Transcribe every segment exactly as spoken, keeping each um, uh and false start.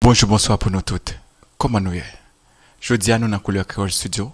Bonjou, bonswa pou nou tout. Kòman nou ye? Jodi a, nou nan Koulè Kreyòl Studio.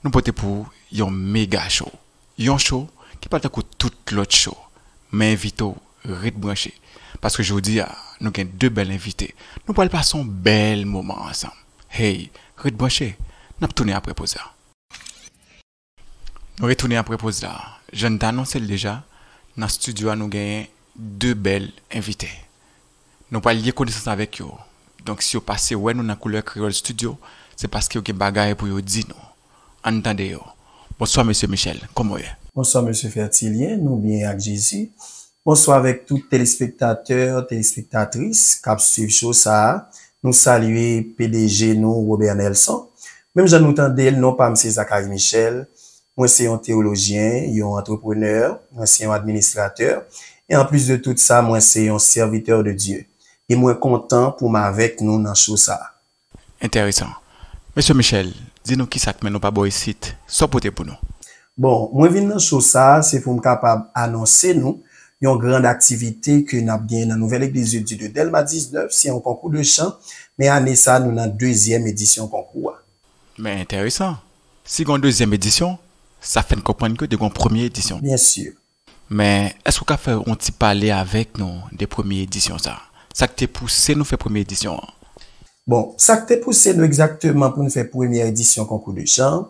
Nou pote pou ou yon mega show. Yon show ki pa tankou tout lòt show, men envite w ret branche. Paske jodi a, nou gen de bèl envite. Nou pral pase yon bèl moman ansanm. Hey, ret branche, n ap tounen apre poz la. Nou retounen apre poz la. Jan n t anonse l deja, nan studio a nou genyen de bèl envite. Nou pral lye konesans avèk yo. Donk, si yo pase wè nou nan Koulè Kreyòl Studio, se paske yo gen bagay pou yo di nou. Ann tande yo. Bonswa, mesye Michel. Kòman w ye? Bonswa, mesye Fertilien. Nou byen ak Jezi. Bonswa avèk tout telespektatè, telespektatris k ap swiv show sa a. Nou salye P D G nou, Robert Nelson. Menm jan nou tande l, non pa m se Zacharie Michel. Mwen se yon teyolojyen, yon antreprenè, mwen se yon administratè, e anplis de tout sa, mwen se yon sèvitè de Dye. E mwen kontan pou m avèk nou nan show sa a. Enteresan. Mesye Michel, di nou kisa k mennen w pa bò isit, sa w pote pou nou? Bon, mwen vin nan show sa a, se pou m kapab anonse nou yon grand aktivite ke n ap genyen nan Nouvèl Eglizye Di de Dèlma diznèf, se yon konkou de chan, men ane sa a, nou nan dezyèm edisyon konkou a. Men enteresan. Si gen yon dezyèm edisyon, sa fè n konprann ke te gen yon premye edisyon. Byen si. Men, èske w ka fè yon ti pale avèk nou de premye edisyon sa a? Sa k te pouse nou fè premye edisyon an? Bon, sa k te pouse nou egzakteman pou n fè premyè edisyon konkou de chan,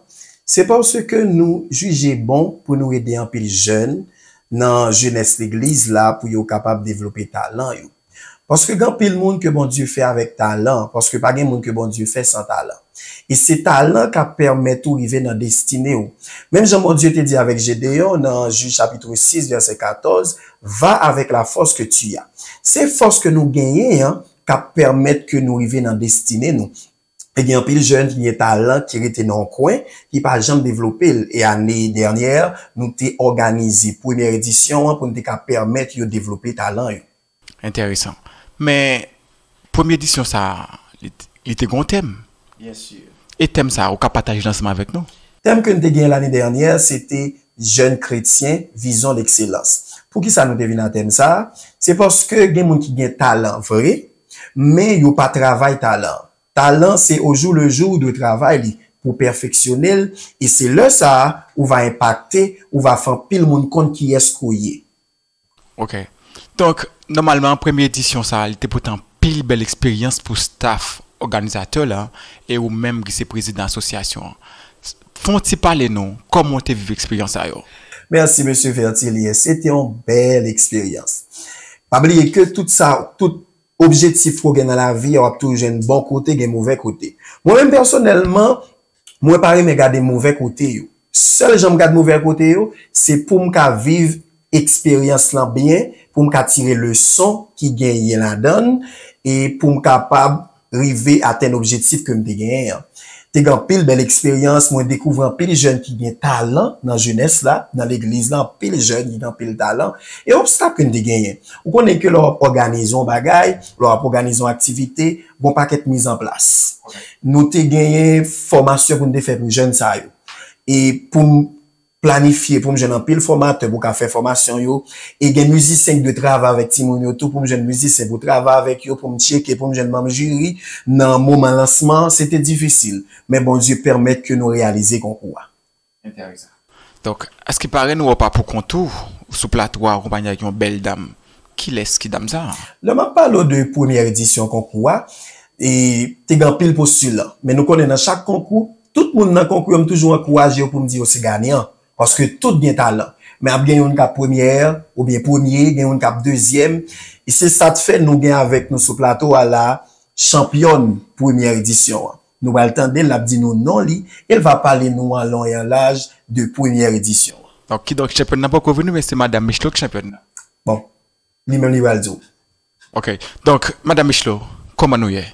se paske nou jije bon pou nou ede anpil jèn nan jenès legliz la pou yo kapab devlope talan yo. Paske gen anpil moun ke Bondye fè avèk talan, paske pa gen moun ke Bondye fè san talan. E se talan k ap pèmèt ou rive nan destine w. Menm jan Bondye te di avèk Jedeyon nan Jij chapit sis, vèsè katòz, va avec la force que tu as. Se fòs ke nou genyen an k ap pèmèt ke nou rive nan destine nou. E gen anpil jèn ki gen talan ki rete nan yon kwen, ki pa janm devlope l. E ane dènyè, nou te òganize premyè edisyon an pou n te ka pèmèt yo devlope talan yo. Enteresan. Men, premye edisyon sa a, li, li te gen yon tèm. Byen si. E tèm sa a, ou ka pataje l ansanm avèk nou? Tèm ke n te genyen lane dènyè, se te Jèn kretyen, vizyon lekselans. Poukisa nou te vin ak tèm sa a? Se paske gen moun ki gen talan vre, men yo pa travay talan. Talan, se au jour le jour ou dwe travay li pou pèfeksyone l, e se lè sa a, ou va enpakte, ou va fè anpil moun konn kiyès ke w ye. Ok. Donk, nòmalman, premye edisyon sa a, li te pote anpil bèl eksperyans pou staff òganizatè la, e ou menm ki se prezidan asosyasyon an. Fè yon ti pale nou, kòman w te viv eksperyans sa yo? Mèsi, mesye Fertilien. Se te yon bèl eksperyans. Pa bliye ke tout sa, tout objektif ke w gen nan lavi a, w ap toujou jwenn bon kote, gen movè kote. Mwen menm pèsonèlman, mwen pa renmen gade movè kote yo. Sèl jan m gad movè kote yo, se pou m ka viv eksperyans lan byen, pou m ka tire leson ki genyen ladan l, e pou m kapab rive atenn objektif ke m te genyen an. Te gen anpil bèl eksperyans, mwen dekouvri anpil jèn ki gen talan nan jenès la, nan legliz la, anpil jèn ki gen anpil talan, e obstak ke n te genyen. Ou konnen ke lè w ap òganize yon bagay, lè w ap òganize yon aktivite, gon pakèt mizanplas. Nou te genyen fòmasyon pou n te fè pou jèn sa yo. E pou m planifye, pou m jwenn anpil fòmatè pou ka fè fòmasyon yo. E gen mizisyen ki dwe travay avèk timoun yo tou, pou m jwenn mizisyen pou travay avèk yo, pou m tcheke, pou m jwenn manm jiri. Nan moman lansman an, se te difisil. Men Bondye pèmèt ke nou reyalize konkou a. Enteresan. Donk, èske parèy nou wè w pa pou kont ou, sou plato a, akonpanye ak yon bèl dam? Kilès ki dam sa a? Lè m ap pale w de premyè edisyon konkou a, e te gen anpil postilan. Men nou konnen nan chak konkou, tout moun nan konkou yo, m toujou ankouraje yo pou m di yo se ganyan. Paske tout gen talan. Men ap gen youn k ap premyè, oubyen premye, gen youn k ap dezyèm. E se sa k fè nou gen avèk nou sou plato a la, chanpyòn premyè edisyon an. Nou pral tande l, l ap di nou non li, e l va pale nou an lon e an laj de premyè edisyon an. Donk, kidonk, chanpyòn nan poko vini, men se Madam Michlo k chanpyòn nan. Bon, li menm li pral di w. Ok. Donk, Madam Michlo, kòman nou ye?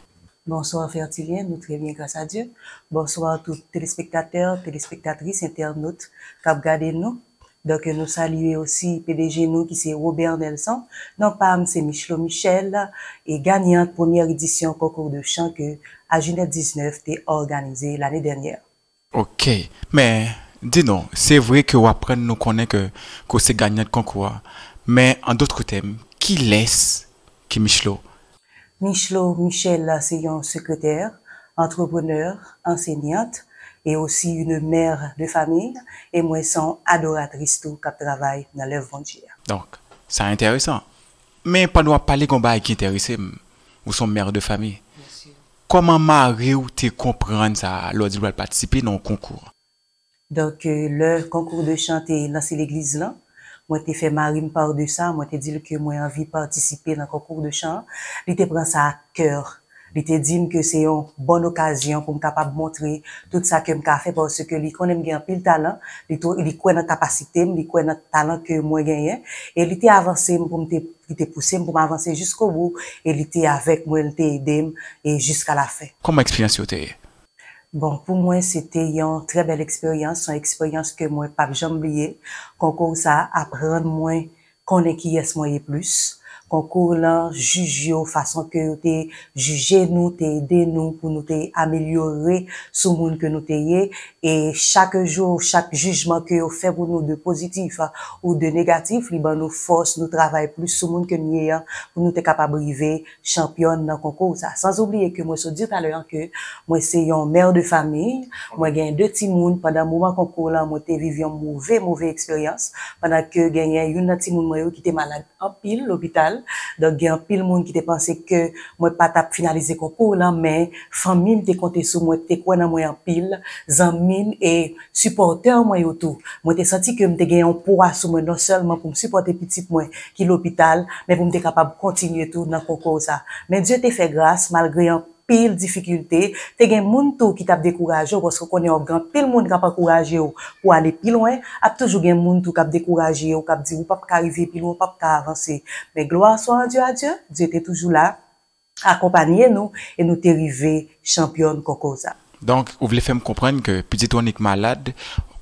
Bonswa, Fertilien, nou trè byen, gras a Dye. Bonswa, tout telespektatè, telespektatris, entènot k ap gade nou. Donk, nou salye osi P D G nou ki se Robert Nelson. Non pa m se Michlo Michel, e ganyant premyè edisyon konkou de chan ke Ajenèt diznèf te òganize lane dènyè. Ok. Men, di nou, se vre ke w aprann nou konnen ke, ke w se ganyant konkou a. Men, an dòt tèm, kilès ki Michlo? Michlo Michel se yon sekretè, antreprenè, ansenyant e osi yon mè de fanmi, e mwen se yon adoratris tou k ap travay nan lèv Bondye a. Donk, sa enteresan. Men pandan w ap pale, gen yon bagay ki enterese m. Ou se yon mè de fanmi. Kòman mari w te konprann sa lè w di l pral patisipe nan yon konkou? Donk, euh, lè konkou de chan te lanse legliz lan, mwen te fè mari m pa de sa, mwen te di l ke mwen anvi patisipe nan konkou de chan an. Li te pran sa ak kè. Li te di m ke se yon bòn okazyon pou m kapab montre tout sa ke m ka fè, paske li konnen m gen anpil talan, li tou, li kwè nan kapasite m, li kwè nan talan ke mwen genyen, e li te avanse m pou m te, li te pouse m pou m avanse jiskobou, e li te avèk mwen, li te ede m, e jiska lafen. Kòman eksperyans yo te ye? Bon, pou mwen, se te yon trè bèl eksperyans, yon eksperyans ke mwen p ap janm bliye. Konkou sa a aprann mwen konnen kiyès mwen ye plis. Konkou lan, jij yo, fason ke yo te jije nou, te ede nou pou nou te amelyore sou moun ke nou te ye. E chak jou, chak jijman ke yo fè pou nou, de pozitif ou de negatif, li ban nou fòs, nou travay plis sou moun ke n ye an, pou nou te kapab rive chanpyòn nan konkou sa. San oubliye ke mwen sot di talè an ke mwen se yon mè de fanmi, mwen gen de timoun. Pandan moman konkou lan, mwen te viv yon move, move eksperyans, pandan ke genyen youn nan timoun mwen yo ki te malad anpil lopital. Donk, gen anpil moun ki te panse ke mwen pa t ap finalize konkou lan, men fanmi m te konte sou mwen, te kwè nan mwen anpil, zanmi m e sipòtè mwen yo tou. Mwen te santi ke m te gen yon pwa sou mwen, non sèlman pou m sipòte pitit mwen ki lopital, men pou m te kapab kontinye tou nan konkou sa. Men Dye te fè gras, malgre anpil difikilte, te gen moun tou ki t ap dekouraje w, paske w konnen w gen anpil moun k ap ankouraje w pou ale pi lwen, ap toujou gen moun tou k ap dekouraje w, k ap di ou p ap ka rive pi lwen, ou p ap ka avanse. Men glwa swa a Dye, a Dye, Dye te toujou la, akonpanye nou, e nou te rive chanpyòn konkou sa. Donk, ou vle fè m konprann ke pitit ou annik malad,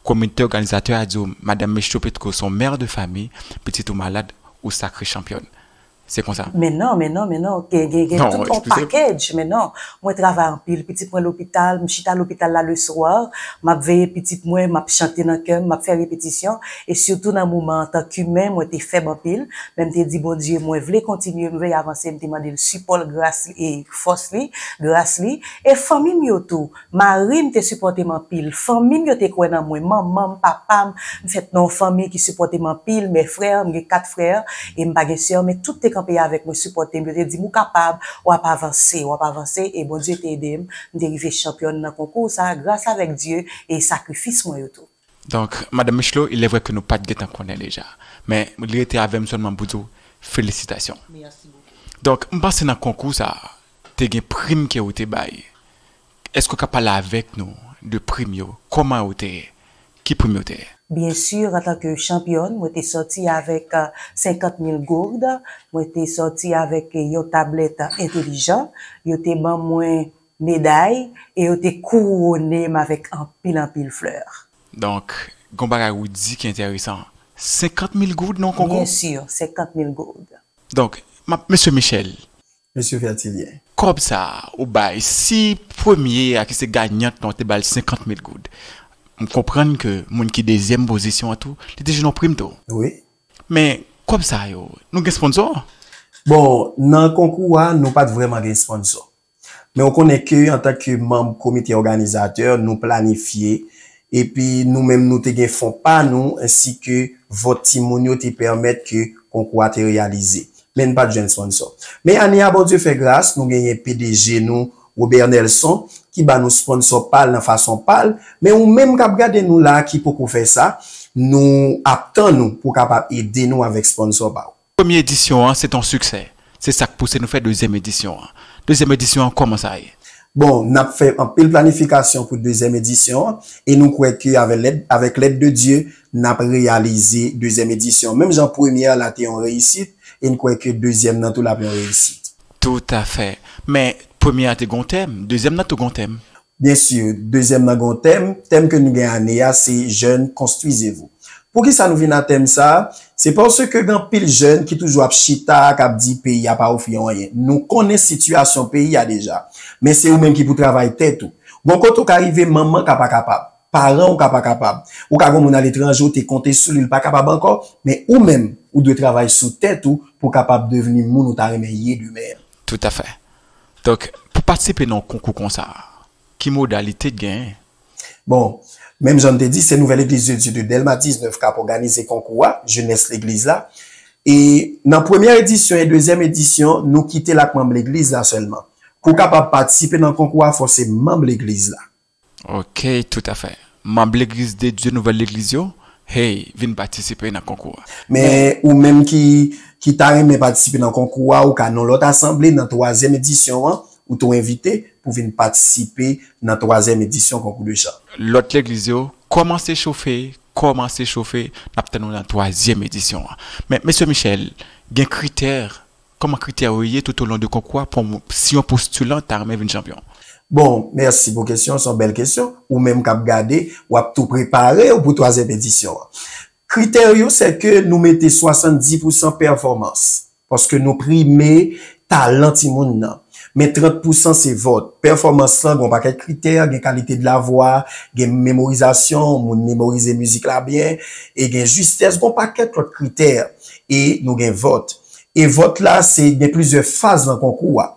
komite òganizatè a di w, Madanm Michlo Petko se yon mè de fanmi, pitit ou malad, ou sakre chanpyòn. Se konsa? Men non, men non, men non. Gen, gen, gen tout yon package, men non. Mwen travay anpil, pitit mwen lopital, m chita lopital la le soir, m ap veye pitit mwen, m ap chante nan kè m, m ap fè repetisyon, e sitou nan moman antan ke imen, mwen te fèb anpil, men m te di Bondye, mwen vle kontinye, m vle avanse, m te mande l sipò l, gras li, e fòs li, gras li, e fanmi m yo tou. Mari m te sipòte m anpil. Fanmi m yo te kwè nan mwen. Manman m, papa m, m fèt nan yon fanmi ki sipòte m anpil. Men frè, m gen kat frè, e m pa gen sè, men tout te kanpe avèk mwen, sipòte m. Yo te di m, ou kapab, w ap avanse, w ap avanse. E Bondye te ede m. M te rive chanpyòn nan konkou sa, gras avèk Dye e sakrifis mwen yo tou. Donk, Madanm Michlo, il est vrai que nou pa t gentan konnen deja. Men, li rete avè m sèlman pou di w felisitasyon. Donk, m panse nan konkou sa, te gen prim ke ou te bay. Èske w ka pale avèk nou de prim yo? Kòman yo te ye? Ki prim yo te ye? Byen si, antanke chanpyòn, mwen te sòti avèk, euh, senkant mil goud, mwen te sòti avèk, euh, yon tablèt entelijan, yo te ban mwen meday e yo te kouwone m avèk anpil, anpil flè. Donk, gon bagay ou di ki enteresan. Senkant mil goud nan konkou? Byen si, senkant mil goud. Donk, m ap, Mesye Michel. Mesye Fertilien. Kòb sa a ou bay, si premye a ki se ganyant lan te ba l senkant mil goud, m konprann ke moun ki dezyèm pozisyon an tou, li te jwenn yon prim tou. Wi. Men, kòb sa yo, nou gen sponsò? Bon, nan konkou a, nou pa t vrèman gen sponsò. Men ou konnen ke antanke manm komite òganizatè, nou planifye, epi nou menm nou te gen fon pa nou, ensi ke vòt timoun yo te pèmèt ke konkou a te reyalize. Men n pa t jwenn sponsò. Men ane a, Bondye fè gras, nou genyen P D G nou, Robert Nelson, ki ba nou sponsò pa l nan fason pa l. Men ou menm k ap gade nou la a ki poko fè sa, nou ap tann ou pou w kapab ede nou avèk sponsò pa w. Premye edisyon an, se t on siksè. Se sa k pouse nou fè dezyèm edisyon an. Dezyèm edisyon an, kòman sa ye? Bon, n ap fè anpil planifikasyon pou dezyèm edisyon an, e nou kwè ke avè lèd, avèk lèd de Dye, n ap reyalize dezyèm edisyon. Menm jan premyè la te yon reyisit, e n kwè ke dezyèm nan tou l ap yon reyisit. Toutafè. Men, premyè a te gon tèm, dezyèm nan tou gon tèm. Byen si, dezyèm nan gon tèm. Tèm ke nou gen ane a, se Jeunes, construisez-vous. Poukisa nou vin a tèm sa a? Se paske gen anpil jèn ki toujou ap chita, k ap di peyi a pa ofri yo anyen. Nou konnen sitiyasyon peyi a deja. Men se ou menm ki pou travay tèt ou. Gon kote ou ka rive, manman ka pa kapab. Paran ou ka pa kapab. Ou ka gon moun aletranje, ou te konte sou li, li pa kapab ankò. Men ou menm, ou dwe travay sou tèt ou pou w kapab devni moun ou ta renmen ye demen an. Toutafè. Donk, pou patisipe nan yon konkou konsa, ki modalite t genyen? Bon, menm jan m te di, se Nouvelle Église de Dieu de Dèlma diznèf k ap òganize konkou a, jenès legliz la. E nan premyè edisyon e dezyèm edisyon, nou kite l ak manm legliz la sèlman. Pou w kapab patisipe nan konkou a, fò se manm legliz la. Ok, toutafè. Manm legliz de Dye nouvèl legliz yo, hey, vin patisipe nan konkou a. Men ou menm ki, ki ta renmen patisipe nan konkou a, ou ka nan lòt asanble nan twazyèm edisyon an, ou tou envite pou vin patisipe nan twazyèm edisyon konkou de chan. Lòt legliz yo, kòmanse chofe, kòmanse chofe, n ap tann ou nan twazyèm edisyon an. Men, mesye Michel, gen kritè, kòman kritè yo ye toutolon de konkou a pou si yon postilan ta renmen vin chanpyon? Bon, mèsi pou kesyon, se yon bèl kesyon. Ou menm k ap gade, w ap tou prepare w pou twazyèm edisyon an. Kritè yo, se ke nou mete swasanndis pousan pèfòmans. Paske nou prime talan timoun nan. Men trant pousan se vòt. Pèfòmans lan gen yon pakèt kritè, gen kalite de lavwa, gen memorizasyon, moun memorize mizik la byen, e gen jistès, gen yon pakèt lòt kritè. E nou gen vòt. E vòt la, se gen plizyè faz nan konkou a.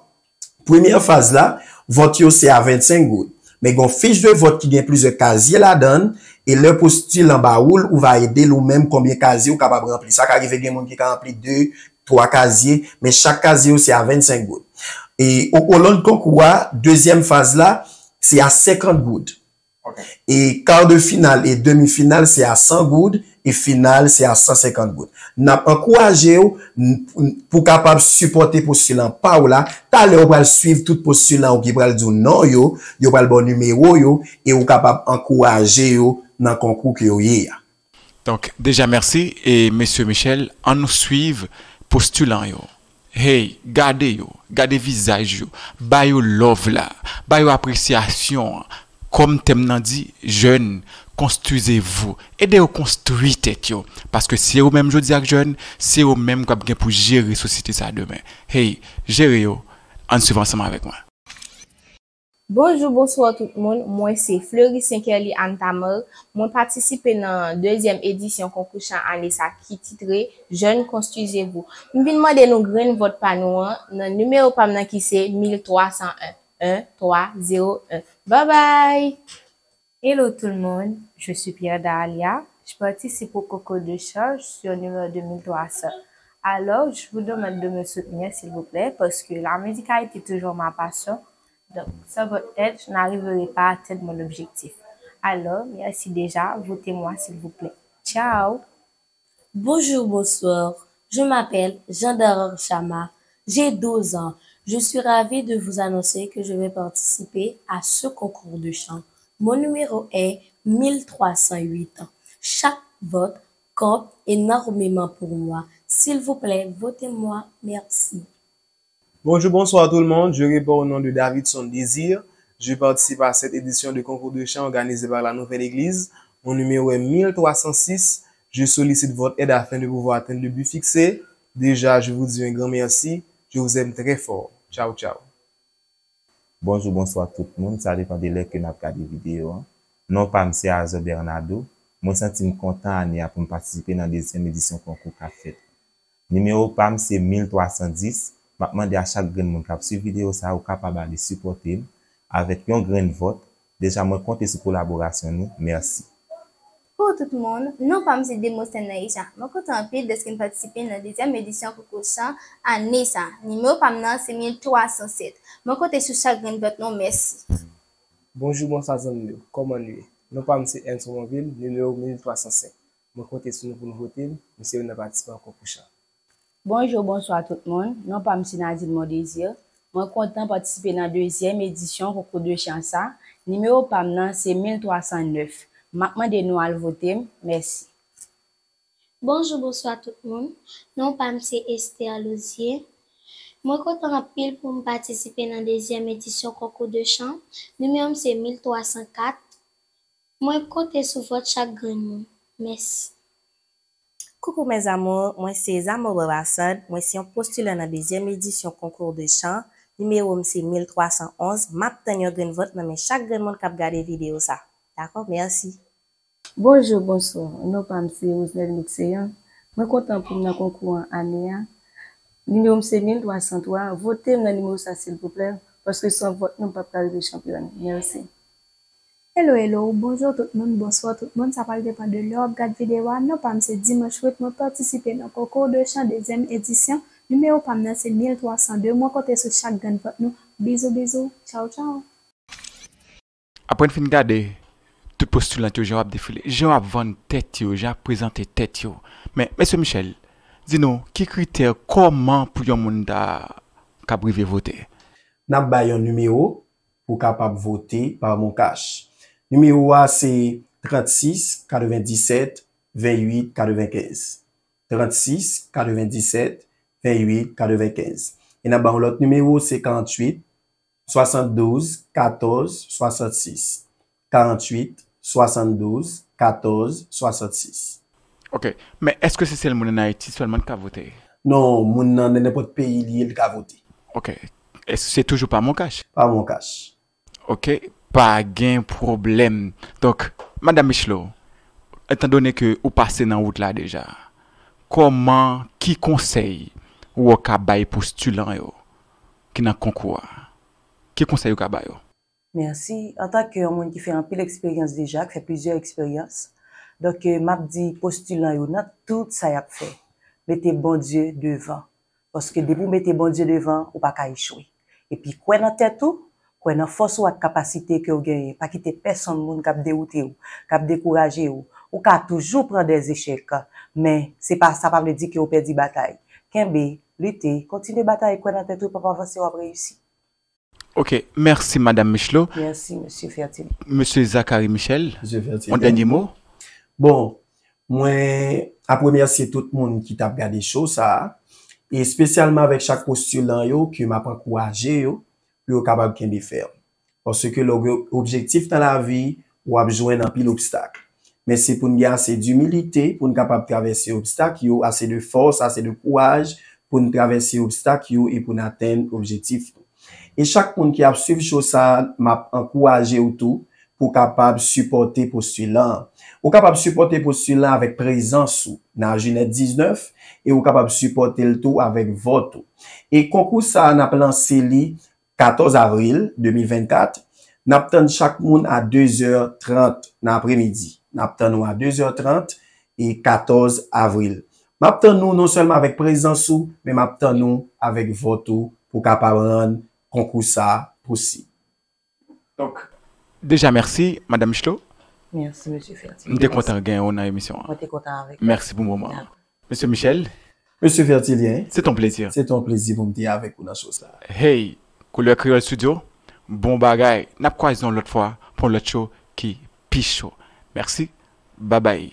Premyè faz la, vòt yo se a vennsenk goud. Men gen yon fich de vòt ki gen plizyè kazye ladan l, e lè postilan ba ou l, ou va ede l ou menm konbyen kazye ou kapab ranpli. Sa ka rive gen moun ki ka ranpli de, twa kazye, men chak kazye yo se a vennsenk goud. E o, o long konkou a, dezyèm faz la, se a senkant goud. E kar de final e demi final se a san goud, e final se a san senkant goud. N ap ankouraje w n- n- pou w kapab sipòte postilan pa w la. Talè w pral swiv tout postilan yo ki pral di w non yo, yo pral ba w nimewo yo, e ou kapab ankouraje yo nan konkou ke yo ye a. Donk, deja mèsi, e mesye Michel, ann nou swiv postilan yo. Hey, gade yo, gade vizaj yo, ba yo love la, ba yo apresyasyon an. Kòm tèm nan di, jeunes, construisez-vous. Ede yo konstwi tèt yo. Paske se yo menm jodi ak jèn, se yo menm k ap gen pou jere sosyete sa demen. Hey, jere yo, ann swiv ansanm avèk mwen. Bonjou, bonswa tout moun, mwen se Fleurisien Kerly Anne Tamer, mwen patisipe nan dezyèm edisyon konkou chan ane sa ki titre Jeunes, construisez-vous. M vin mande nou grenn vòt pa nou an nan nimewo pa m nan ki se mil twa san en, en twa zewo en. Babay! Hello tout le monde, je suis Pierre Dahlia. Je participe au concours de chant sur numéro deux mille trois cents. Alors, je vous demande de me soutenir, s'il vous plaît, parce que la musique a été toujours ma passion. Donc, sans votre aide, je n'arriverai pas à atteindre mon objectif. Alors, merci déjà, votez-moi, s'il vous plaît. Ciao! Bonjour, bonsoir. Je m'appelle Jean Daror Chama. J'ai douze ans. Je suis ravie de vous annoncer que je vais participer à ce concours de chant. Mon numéro est mille trois cent huit. Chaque vote compte énormément pour moi. S'il vous plaît, votez-moi. Merci. Bonjour, bonsoir tout le monde. Je réponds au nom de Davidson Désir. Je participe à cette édition de concours de chant organisé par la Nouvelle Église. Mon numéro est mille trois cent six. Je sollicite votre aide afin de pouvoir atteindre le but fixé. Déjà, je vous dis un grand merci. Je vous aime très fort. Ciao, ciao. Bonjou, bonswa tout moun, sa depan de lè ke n ap gade videyo an. Non pa m se Azor Bernardo. Mwen santi m kontan ane a pou m patisipe nan dezyèm edisyon konkou k ap fèt. Nimewo pa m se mil twa san dis. M ap mande a chak grenn moun k ap swiv videyo sa a, ou kapab ale sipòte m avèk yon grenn vòt. Deja mwen konte sou kolaborasyon nou. Mèsi. Koukou tout moun, non pa m se Demosthène Naïja. Mwen kontan anpil dèske m patisipe nan dezyèm edisyon konkou chan ane sa. Nimewo pa m nan se mil twa san sèt. Mwen konte sou chak grenn vòt nou, mèsi. Bonjou, bonswa zanmi yo, kòman nou ye? Non pa m se Ernst Romanville, nimewo mil twa san senk. Mwen konte sou nou pou nou vote m, m se youn nan patisipan konkou chan. Bonjou, bonswa tout moun. Non pa m se Nadine Mondésir. Mwen kontan patisipe nan dezyèm edisyon konkou de chan sa. Nimewo pa m nan se mil twa san nèf. M ap mande nou al vote m. Mèsi. Bonjou, bonswa tout moun. Non pa m se Esther Lozier. Mwen kontan anpil pou m patisipe nan dezyèm edisyon konkou de chan. Nimewo m se mil twa san kat. Mwen konte sou vòt chak grenn moun. Mèsi. Coucou mes amours, mwen se Zamora Bassand, mwen se yon postilan nan dezyèm edisyon konkou de chan, nimewo m se mil twa san onz, m ap tann yon grenn vòt nan men chak grenn moun k ap gade videyo sa. Dakò, mèsi. Bonjou, bonswa, non pa m se Rosenel Mixeyan, mwen kontan pou m nan konkou an ane a, nimewo m se mil twa san twa, vote m nan nimewo sa silvouplè, Paske san vòt nou p ap ka rive chanpyòn. Mèsi. Hello, hello, bonjou tout moun, bonswa tout moun, sa pral depann de lè w ap gad videyo a. Non pa m se Dimanche Wit, mwen patisipe nan konkou de chan dezyèm edisyon. Nimewo pa m nan se mil twa san de, mwen konte sou chak grenn vòt nou. Bizou, bizou, tchaw, tchaw. Apre n fin gade tout postilan yo, jan yo ap defile, jan yo ap vann tèt yo, jan y ap prezante tèt yo. Men, mesye Michel, di nou, ki kritè, kòman pou yon moun ta k ap rive vote? N ap bay yon nimewo pou w kapab vote pa MonCash. Nimewo a se trannsis katrevendisèt vennwit katrevenkenz. Trannsis katrevendisèt vennwit katrevenkenz. E n ap bay yon lòt nimewo, se karannwit swasanndouz katòz swasannsis. Karannwit swasanndouz katòz swasannsis. Ok. Men èske se sèl moun ann Ayiti sèlman ki ka vote? Non, moun nan, nan nenpòt peyi li ye, li ka vote. Ok. Èske se toujou pa MonCash? Pa MonCash. Ok. Pa gen pwoblèm. Donk, Madanm Michelot, etandone ke ou pase nan wout la deja, kòman, ki konsèy ou ka bay postilan yo ki nan konkou a? Ki konsèy ou ka ba yo? Mèsi. Antanke yon moun ki fè anpil eksperyans deja, ki fè plizyè eksperyans, donk, eh, m ap di postilan yo nan tout sa y ap fè, mete Bondye devan. Paske depi w mete Bondye devan, ou pa ka echwe. Epi kwè nan tèt ou, kwè nan fòs ou ak kapasite ke w genyen. Pa kite pèsonn moun k ap dewoute w, k ap dekouraje w. Ou ka toujou pran dè zechèk, men se pa, sa pa vle di ke w pèdi batay. Kenbe, lite, kontinye batay, kwè nan tèt ou, epi w ap avanse, w ap reyisi. Ok, mèsi Madanm Michelot. Mèsi, Mesye Fertile. Mesye Zacharie Michel, Mesye Fertile. Yon dènye mo? Bon, mwen ap remèsye tout moun ki t ap gade show sa a, e espesyalman avèk chak postilan yo ke m ap ankouraje yo pou yo kapab kenbe fèm. Paske lè w gen objektif nan lavi, w ap jwenn anpil obstak. Men se pou n gen ase dimilite pou n kapab travèse obstak yo, ase de fòs, ase de kouraj pou n travèse obstak yo e pou n atenn objektif nou. E chak moun ki ap swiv show sa a, m ap ankouraje w tou pou w kapab sipòte postilan an. Ou kapab sipòte postilan an avèk prezans ou nan Ajinèt diznèf e ou kapab sipòte l tou avèk vòt ou. E konkou sa a, n ap lanse li katòz avril de mil vennkat. N ap tann chak moun a dezè trant nan apremidi. N ap tann ou a dezè trant e katòz avril. M ap tann ou non sèlman avèk prezans ou, men m ap tann ou avèk vòt ou pou w kapab rann konkou sa a posib. Donk, deja mèsi, Madanm Michelot. Mèsi, Mesye Fertile. M te kontan genyen w nan emisyon an. Mwen te kontan avèk ou. Mèsi pou moman an. Dakò. Mesye Michel, Mesye Fertilien, se t on plezi. Se t on plezi pou m te avèk ou nan show sa a. Hey, Koulè Kreyòl Studio, bon bagay. N ap kwaze yon lòt fwa pou yon lòt show ki pi cho. Mèsi. Babay.